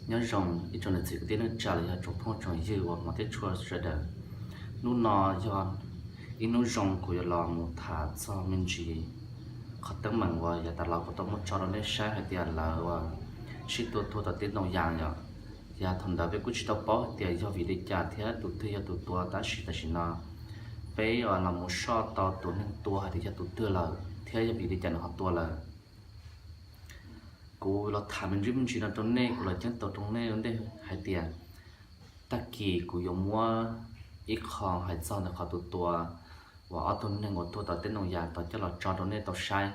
Nyob zoo ib tsoom niam txiv kwv tij neej tsa los yog tsoom phooj tsoom ywg uas hmov thiab tshua sawv daws. Hnub no yog ib hnub zoo kuv yuav los mus tham txog me ntsis qhov teeb meem uas yav tas los kuv tau muab tso rau nej saib hais tias lawv uas sib tua tuag tom teb Ntoo Yas yom. Yog thaum ntawd peb kuj tsis tau paub hais tias yog vim li cas thiab tus twg yog tus tua, tab sis tam sim no peb uas los mus soj tau tus neeg tua hais tias yog tus twg lawm thiab yog vim li cas nws ho tua lawm. Kuv los tham me ntsis me ntsis no rau nej, kuv los ceeb toom rau nej ua ntej hais tias tag kis kuv yuav muab ib qho hais txog ntawm qhov tus tua uas ob tug neeg uas tuag tom teb Ntoo Yas tau coj los tso rau nej tau saib.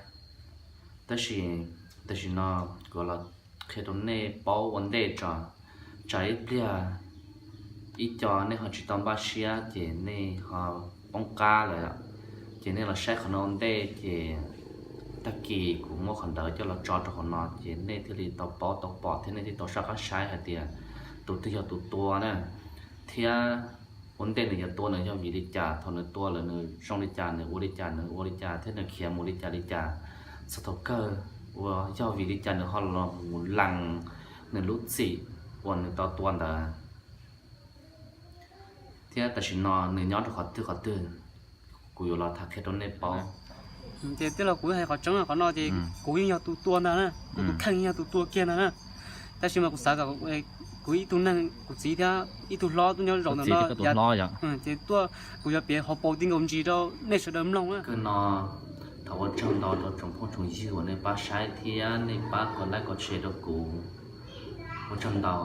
Tab sis tam sim no kuv los qhia rau nej paub ua ntej tso, tsam ib pliag ib co nej ho tsis tau npaj siab ces nej ho poob qab lawm, ces nej los saib qhov no ua ntej ces tag kis kuv muab qhov ntawd coj los tso rau hauv no ces nej thiaj li tau paub tau pom thiab nej thiaj tau soj qab saib hais tias tus twg yog tus tua na, thiab ua ntej nws yuav tua nws yog vim li cas, thaum nws tua lawm nws zoo li cas, nws ua li cas, nws ua li cas thiab nws khiav mus li cas li cas, txog thaum kawg uas yog vim li cas nws ho los mus lees nws lub txim uas nws tau tua ntawd, thiab tam sim no nws nyob rau qhov twg qhov twg, kuv yuav los tham qhia rau nej paub. Ces tij laug, kuv hais qhov tseeb qhov no ces kuv yeej yog tus tua ntag na, kuv tus kheej yeej yog tus tua kiag ntag na. Tab sis mas kuv xav kom kuv ib tug neeg, kuv txiv thiab ib tug hlob tuaj nyob zaum ntawm no, ces tuaj kuv yuav piav hauv paus ti nkaus ntsis rau nej sawv daws mloog na. Kawg no, thov ua tsaug ntau rau tsoom phooj tsoom ywg uas nej pab saib thiab nej pab kov like kov share rau kuv, ua tsaug ntau.